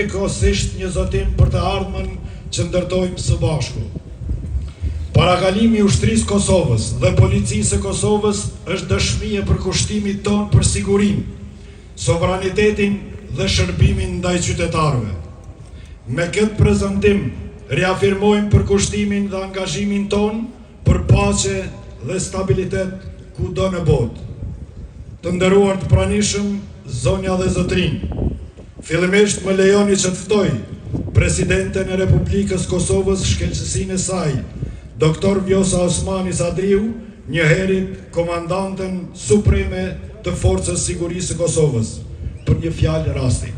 Njëkohësisht një zotim për të ardhmen që ndërtojmë së bashku. Parakalimi i Ushtrisë Kosovës dhe Policisë së Kosovës është dëshmi e përkushtimit tonë për sigurinë, sovranitetin dhe shërbimin ndaj qytetarëve. Me këtë prezantim riafirmojmë përkushtimin dhe angazhimin tonë për paqe dhe stabilitet kudo në botë. Të nderuar të pranishëm, zonja dhe zotërinj, fillimisht më lejoni që të ftoj Presidenten e Republikës Kosovës, shkëlqesinë e saj, Doktor Vjosa Osmani Sadriu, njëherit Komandanten Supreme të Forcës Sigurisë së Kosovës, për një fjalë rasti.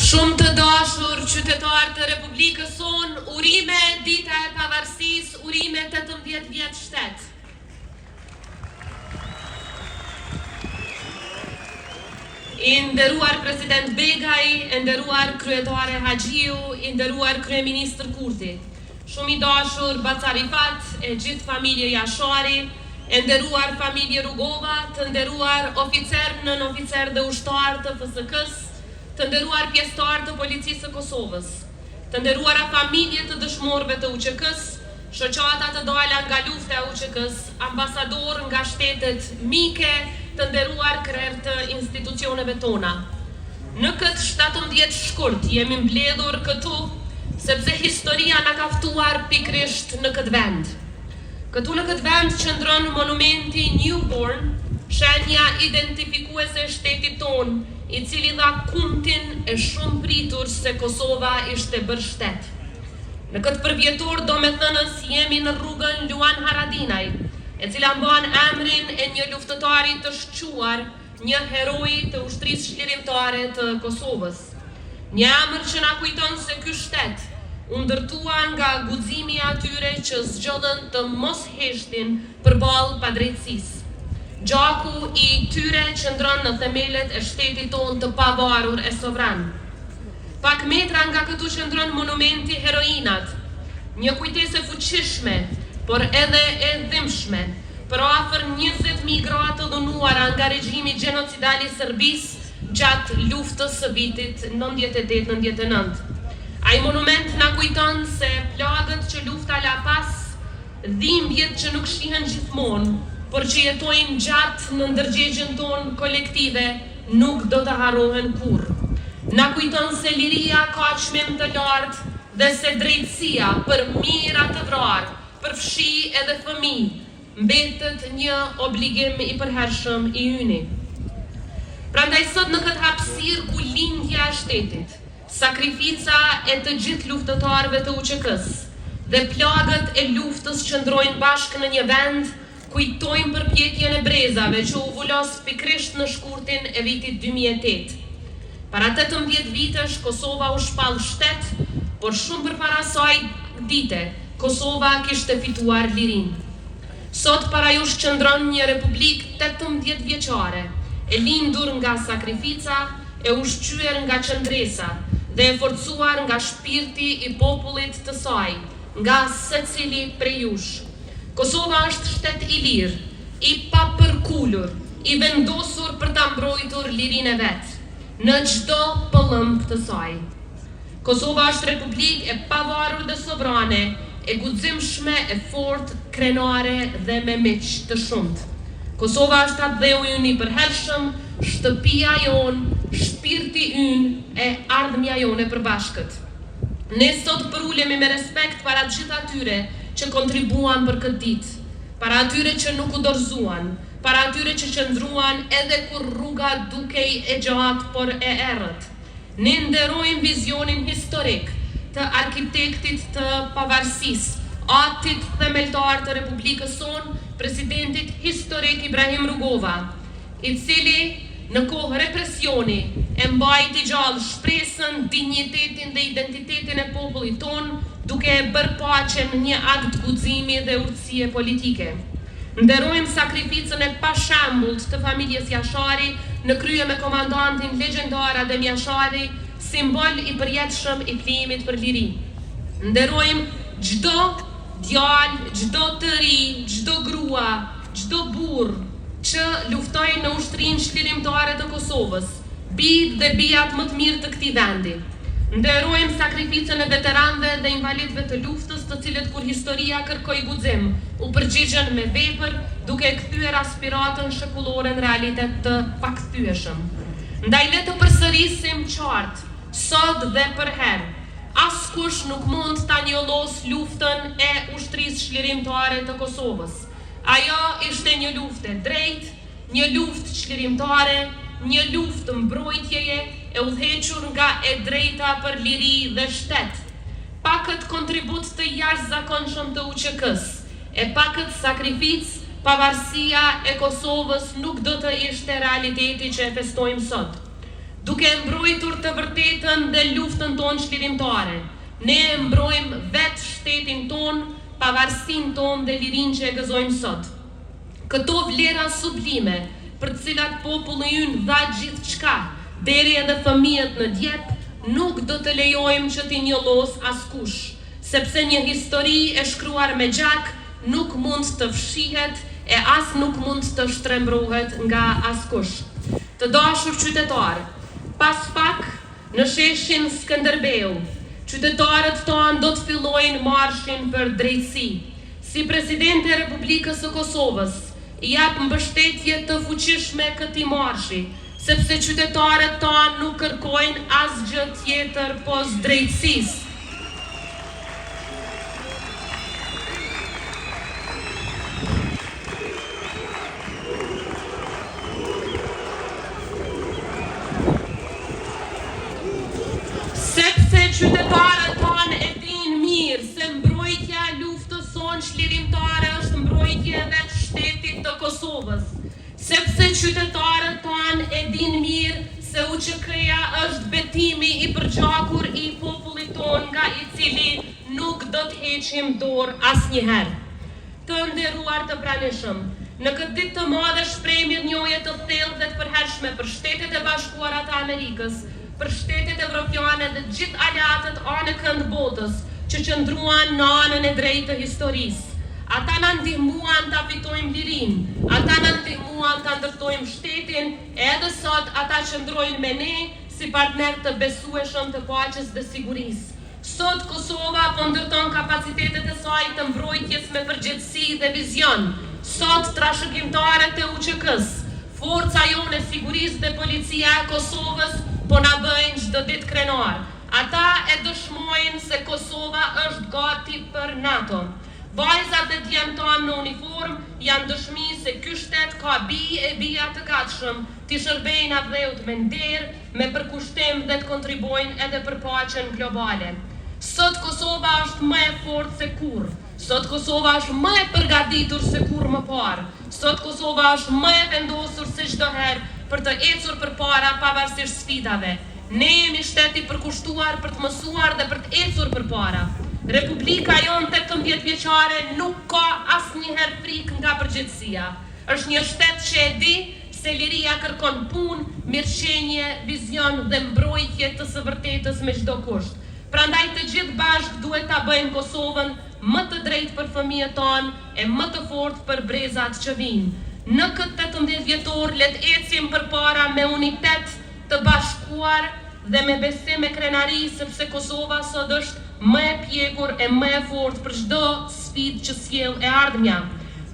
Shumë të dashur qytetarë të Republikës sonë, urime Dita e Pavarësisë, urime 18 vjet shtet. I nderuar President Begaj, e nderuar Kryetare Haxhiu, i nderuar Kryeministër Kurti, shumë i dashur Baca Rifat, e gjithë familje Jashari, e nderuar familje Rugova, të nderuar oficerë, nënoficerë dhe ushtarë të FSK-së, të nderuar pjesëtarë të Policisë së Kosovës, të nderuara familje të dëshmorëve të UÇK-së, shoqata të dala nga lufta e UÇK-së, ambasadorë nga shtetet mike, të nderuar krerë të institucioneve tona. Në këtë 17 shkurt jemi mbledhur këtu, sepse historia na ka ftuar pikërisht në këtë vend. Këtu në këtë vend qëndron monumenti Newborn, shenja identifikuese e shtetit tonë, i cili dha kumtin e shumëpritur se Kosova ishte bërë shtet. Në këtë përvjetor domethënës jemi në rrugën Luan Haradinaj, e cila mban emrin e një luftëtari të shquar, një heroi të Ushtrisë Çlirimtare të Kosovës. Një emër që na kujton se ky shtet u ndërtua nga guximi i atyre që zgjodhën të mos heshtin përballë padrejtësisë. Gjaku i tyre qëndron në themelet e shtetit tonë të pavarur e sovran. Pak metra nga këtu qëndron monumenti Heroinat, një kujtesë e fuqishme, por edhe e dhimbshme, për afër 20.000 gra të dhunuara nga regjimi gjenocidal i Serbisë gjatë luftës së vitit 98-99. Ai monument na kujton se plagët që lufta la pas, dhimbjet që nuk shihen gjithmonë, por që jetojnë gjatë në ndërgjegjen tonë kolektive, nuk do të harrohen kurrë. Na kujton se liria ka çmim të lartë dhe se drejtësia për mijëra të vrarë, përfshi edhe fëmijë, mbetet një obligim i përhershëm i yni. Prandaj sot në këtë hapësirë ku lindja e shtetit, sakrifica e të gjithë luftëtarëve të UÇK-së dhe plagët e luftës qëndrojnë bashkë në një vend, kujtojmë përpjekjen e brezave që u vulos pikërisht në shkurtin e vitit 2008. Para 18 vitesh Kosova u shpall shtet, por shumë përpara asaj dite, Kosova kishte fituar lirinë. Sot para jush qëndron një republikë 18 vjeçare, e lindur nga sakrifica, e ushqyer nga qëndresa dhe e forcuar nga shpirti i popullit të saj, nga secili prej jush. Kosova është shtet i lirë, i papërkulur, i vendosur për ta mbrojtur lirinë e vet, në çdo pëllëmbë të saj. Kosova është republikë e pavarur dhe sovrane, e guximshme, e fortë, krenare dhe me miq të shumtë. Kosova është atdheu ynë i përhershëm, shtëpia jonë, shpirti ynë e ardhmja jonë e përbashkët. Ne sot përulemi me respekt para gjithë atyre që kontribuan për këtë ditë, para atyre që nuk u dorëzuan, para atyre që qëndruan edhe kur rruga dukej e gjatë por e errët. Ne nderojmë vizionin historik të arkitektit të pavarësisë, atit themeltar të Republikës sonë, presidentit historik Ibrahim Rugova, i cili në kohë represioni e mbajti gjallë shpresën, dinjitetin dhe identitetin e popullit tonë, duke e bërë paqen një akt guximi dhe urtësie politike. Nderojmë sakrificën e pashembullt të familjes Jashari në krye me komandantin legjendar Adem Jashari, simbol i përjetshëm i flijimit për liri. Nderojmë çdo djalë, çdo të ri, çdo grua. çdo burrë që luftoi në Ushtrinë Çlirimtare të Kosovës, bijtë dhe bijat më të mirë të këtij vendi. Nderojmë sakrificën e veteranëve dhe invalidëve të luftës, të cilët kur historia kërkoi guxim, u përgjigjën me vepër, duke e kthyer aspiratën shekullore në realitet të pakthyeshëm. Ndaj le të përsërisim qartë, sot dhe përherë, askush nuk mund ta njollosë luftën e Ushtrisë Çlirimtare të Kosovës. Ajo ishte një luftë e drejtë, një luftë çlirimtare, një luftë mbrojtjeje e udhëhequr nga e drejta për liri dhe shtet. Pa këtë kontribut të jashtëzakonshëm të UÇK-së, e pa këtë sakrificë, pavarësia e Kosovës nuk do të ishte realiteti që e festojmë sot. Duke e mbrojtur të vërtetën dhe luftën tonë çlirimtare, ne e mbrojmë vetë shtetin tonë, pavarësinë tonë dhe lirinë që e gëzojmë sot. Këto vlera sublime, për të cilat populli ynë dha gjithçka, deri edhe fëmijët në djep, nuk do të lejojmë që t'i njollosë askush, sepse një histori e shkruar me gjak nuk mund të fshihet e as nuk mund të shtrembërohet nga askush. Të dashur qytetarë, pas pak, në sheshin Skënderbeu, qytetarët tanë do të fillojnë marshin për drejtësi. Si Presidente e Republikës së Kosovës, i jap mbështetje të fuqishme këtij marshi, sepse qytetarët tanë nuk kërkojnë asgjë tjetër pos drejtësisë. Sepse qytetarët tanë e dinë mirë se mbrojtja e luftës sonë çlirimtare është mbrojtje e vetë shtetit të Kosovës. Sepse qytetarët tanë e dinë mirë se UÇK-ja është betimi i përgjakur i popullit tonë nga i cili nuk do të heqim dorë asnjëherë. Të nderuar të pranishëm, në këtë ditë të madhe shpreh mirënjohje të thellë dhe të përhershme për Shtetet e Bashkuara të Amerikës, për shtetet evropiane dhe gjithë aleatët anekënd botës që qëndruan në anën e drejtë të historisë. Ata na ndihmuan ta fitojmë lirinë, ata na ndihmuan ta ndërtojmë shtetin e edhe sot ata qëndrojnë me ne si partnerë të besueshëm të paqes dhe sigurisë. Sot Kosova po ndërton kapacitetet e saj të mbrojtjes me përgjegjësi dhe vizion. Sot trashëgimtarët e UÇK-së, forca jonë e sigurisë dhe Policia e Kosovës po na bëjnë çdo ditë krenarë. Ata e dëshmojnë se Kosova është gati për NATO. Vajzat dhe djemtë tanë në uniformë janë dëshmi se ky shtet ka bij e bija të gatshëm t'i shërbejnë atdheut me nder, me përkushtim dhe të kontribuojnë edhe për paqen globale. Sot Kosova është më e fortë se kurrë. Sot Kosova është më e përgatitur se kurrë më parë. Sot Kosova është më e vendosur se çdo herë për të ecur përpara pavarësisht sfidave. Ne jemi shtet i përkushtuar për të mësuar dhe për të ecur përpara. Republika jonë 18 vjeçare nuk ka asnjëherë frikë nga përgjegjësia. Është një shtet që e di se liria kërkon punë, mirëqenie, vizion dhe mbrojtje të së vërtetës me çdo kusht. Prandaj të gjithë bashkë duhet ta bëjmë Kosovën më të drejtë për fëmijët tanë e më të fortë për brezat që vijnë. Në këtë 18 vjetor le të ecim përpara me unitet të bashkuar dhe me besim e krenari sepse Kosova sot është më e pjekur e më e fortë për çdo sfidë që sjell e ardhmja.